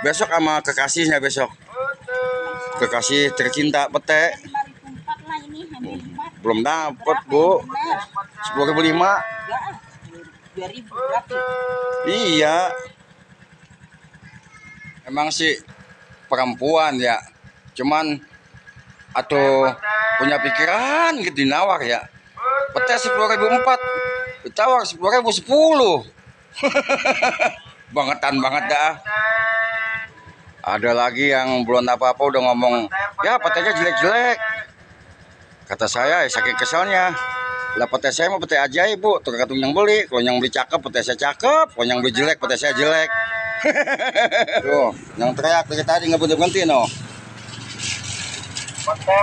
besok sama kekasihnya besok. Kekasih tercinta pete. Belum dapet Bu. 10.005. Iya. Emang sih perempuan ya. Cuman atau punya pikiran gitu nawar ya. Pete 10.004. Ditawar 10.010. Bangetan banget dah. Ada lagi yang belum apa-apa udah ngomong, ya petenya jelek-jelek. Kata saya, saking keselnya. Lah pete saya mau pete ajaib Bu, tergantung yang beli. Kalau yang beli cakep, pete saya cakep. Kalau yang beli jelek, pete saya jelek. Tuh, yang teriak dari tadi nggak berhenti no. Pete.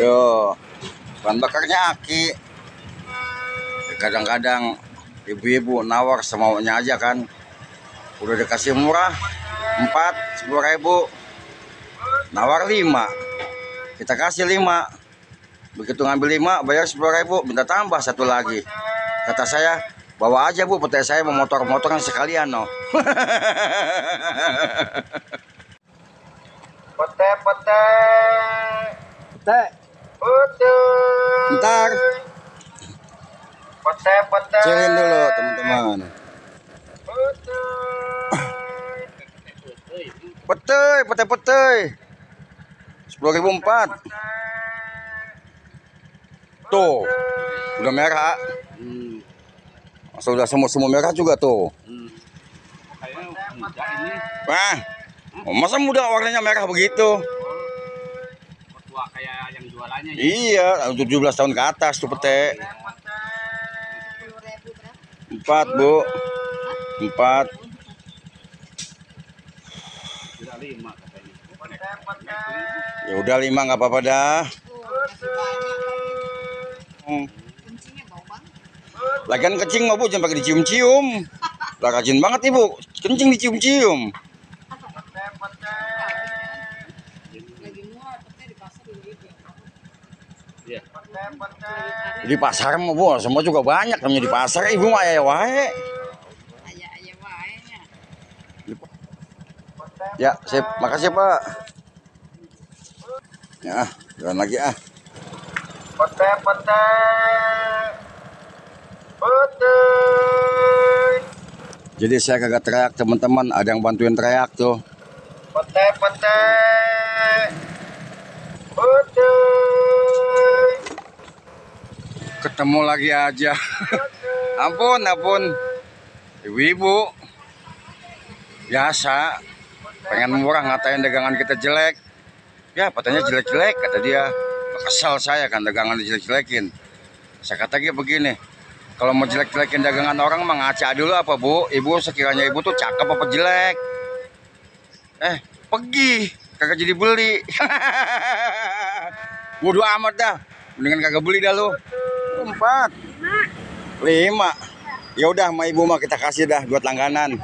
Tuh, bahan bakarnya aki. Kadang-kadang ibu-ibu nawar semaunya aja kan. Udah dikasih murah 4 10.000, nawar 5, kita kasih 5. Begitu ngambil 5 bayar 10.000, minta tambah 1 lagi. Kata saya, bawa aja Bu pete saya mau motor-motoran sekalian no. Pete. Ntar cilin dulu teman-teman. Pete 10.004. Tuh udah merah. Sudah semua merah juga tuh. Wah, masa muda warnanya merah begitu? Tua kayak yang jualannya ya? Iya, 17 tahun ke atas tuh pete. 4 Bu. 4. Ya udah 5 nggak apa-apa dah. Lagian kencing mah Bu jangan pakai dicium-cium. Lah rajin banget Ibu, kencing dicium-cium. Di pasar mah Bu, semua juga banyak namanya di pasar. Ibu mah aya wae. Ya, sip. Makasih Pak. Ya, jalan lagi ah. Pete. Jadi saya kagak teriak teman-teman, ada yang bantuin teriak tuh. Pete. Ketemu lagi aja. Ampun. Ibu-ibu biasa pengen murah ngatain dagangan kita jelek. Ya petenya jelek-jelek kata dia. Kesal saya kan dagangan dijelek-jelekin. Saya kata dia begini, kalau mau jelek-jelekin dagangan orang mah ngaca dulu apa Bu? Ibu sekiranya ibu tuh cakep apa jelek? Pergi kagak jadi beli. Bodo amat dah, mendingan kagak beli dah lu. 4 5. Ya udah sama ibu mah kita kasih dah buat langganan.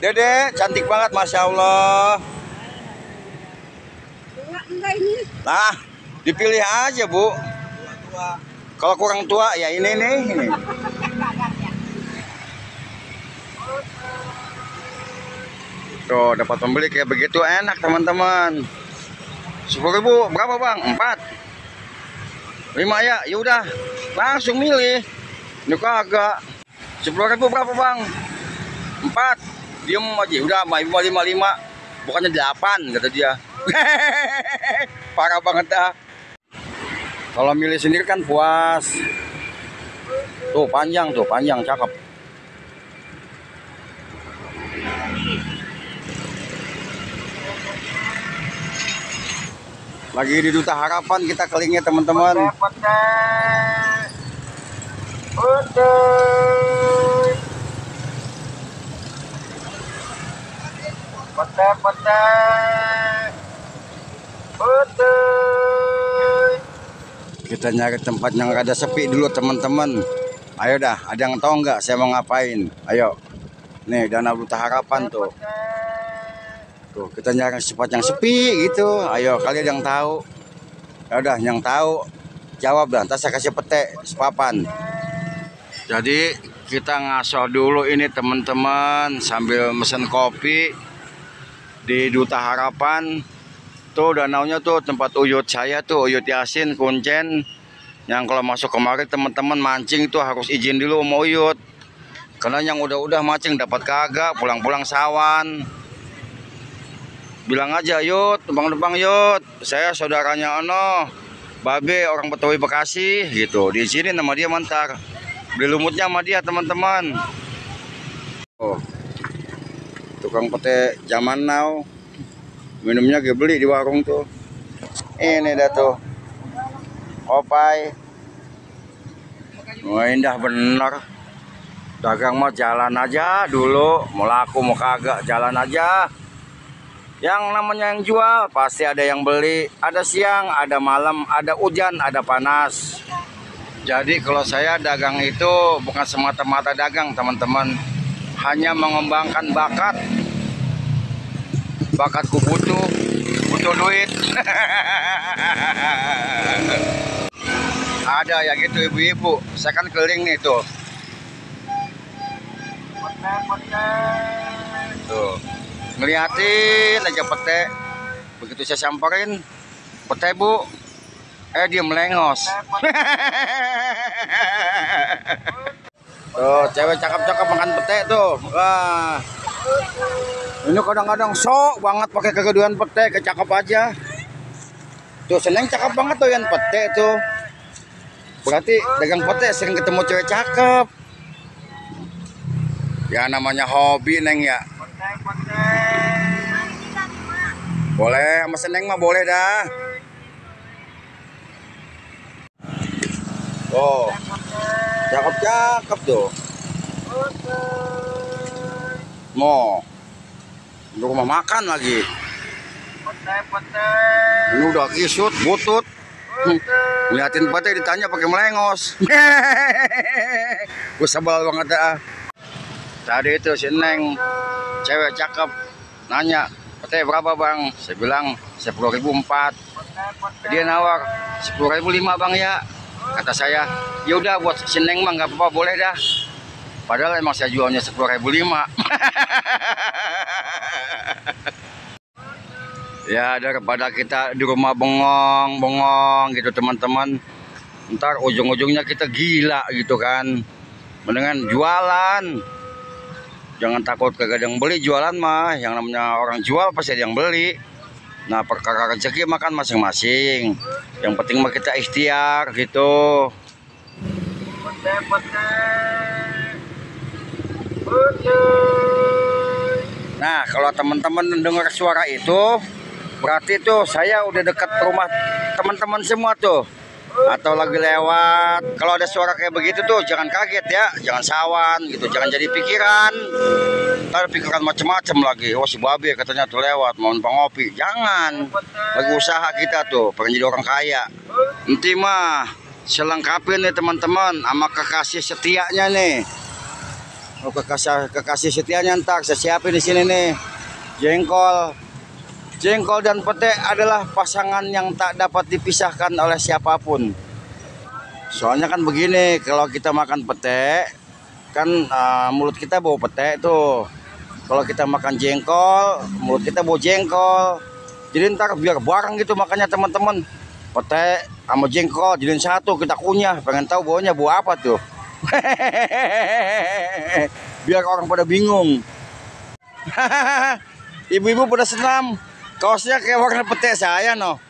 Dede cantik banget Masya Allah. Nah dipilih aja Bu. Kalau kurang tua ya ini nih. Tuh dapat pembeli kayak begitu enak teman-teman. 10.000 berapa Bang? 4 5 ya, yaudah langsung milih. Ini kagak 10.000 berapa Bang? 4. Diem aja, udah sama ibu 5 bukannya 8 kata dia. Parah banget dah. Kalau milih sendiri kan puas. Tuh panjang cakep. Lagi di Duta Harapan kita kelingnya teman-teman. Kita nyari tempat yang rada sepi dulu teman-teman. Ayo dah, ada yang tahu nggak saya mau ngapain? Ayo. Nih Danau Duta Harapan tuh. Tuh, kita nyari tempat yang sepi gitu. Ayo, kalian yang tahu. Ya udah, yang tahu jawab dah. Ntar saya kasih pete sepapan. Jadi kita ngaso dulu ini teman-teman sambil mesen kopi di Duta Harapan. Tuh danaunya tuh tempat uyut saya tuh, Uyut Yasin Kuncen. Yang kalau masuk kemari teman-teman mancing tuh harus izin dulu sama Uyut. Karena yang udah-udah mancing dapat kagak, pulang-pulang sawan. Bilang aja, Yut, numpang-numpang Yut. Saya saudaranya Ono, Babe orang Betawi Bekasi gitu. Diizinin sama dia mantar. Beli lumutnya sama dia teman-teman. Oh, tukang pete zaman now. Minumnya gue beli di warung tuh. Ini dah tuh. Opai. Wah, indah bener. Dagang mah jalan aja dulu. Mau laku mau kagak jalan aja. Yang namanya yang jual pasti ada yang beli. Ada siang, ada malam, ada hujan, ada panas. Jadi kalau saya dagang itu bukan semata-mata dagang teman-teman. Hanya mengembangkan bakat. Bakatku butuh duit. Ada ya gitu ibu-ibu. Saya kan keliling nih tuh. Tuh. Ngeliatin aja pete. Begitu saya samperin, pete bu. Dia melengos. Tuh, cewek cakep-cakep makan pete tuh. Wah. Ini kadang-kadang sok banget pakai kegedean pete, kecakep aja. Tuh, seneng cakep banget tuh yang pete tuh. Berarti dagang pete sering ketemu cewek cakep. Ya namanya hobi neng ya. Boleh, sama seneng mah boleh dah. Oh, cakep-cakep tuh. Mau di rumah makan lagi. Ini udah kisut, butut. Liatin pete ditanya pakai melengos. Gue sebel banget dah. Tadi itu si Neng, cewek cakep, nanya, pete berapa bang? Saya bilang 10.004. Dia nawar 10.005 bang ya. Kata saya, ya udah buat si Neng mah nggak apa-apa boleh dah. Padahal emang saya jualnya 10.005. Ya daripada kita di rumah bengong gitu teman-teman. Ntar ujung-ujungnya kita gila gitu kan. Mendingan jualan. Jangan takut kagak ada yang beli jualan mah. Yang namanya orang jual pasti ada yang beli. Nah perkara rezeki makan masing-masing. Yang penting mah kita ikhtiar gitu. Nah kalau teman-teman dengar suara itu, berarti tuh saya udah dekat rumah teman-teman semua tuh. Atau lagi lewat. Kalau ada suara kayak begitu tuh jangan kaget ya, jangan sawan gitu, jangan jadi pikiran. Ntar pikiran macem-macem lagi. Oh si Babe katanya tuh lewat mau numpang ngopi. Jangan. Lagi usaha kita tuh, pengen jadi orang kaya. Nanti mah selengkapin nih teman-teman sama kekasih setianya nih. Oh kekasih setianya ntar saya siapin di sini nih. Jengkol dan pete adalah pasangan yang tak dapat dipisahkan oleh siapapun. Soalnya kan begini, kalau kita makan pete, kan mulut kita bau pete tuh. Kalau kita makan jengkol, mulut kita bau jengkol. Jadi ntar biar bareng gitu makanya teman-teman. Pete sama jengkol jadiin satu, kita kunyah. Pengen tahu baunya bau apa tuh. Biar orang pada bingung. Ibu-ibu pada senam. Kaosnya kayak warna pete saya no.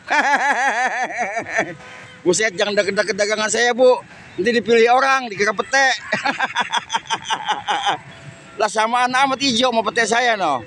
Buset jangan deket-deket dagangan saya bu. Nanti dipilih orang dikira pete. Lah samaan amat hijau sama pete saya no.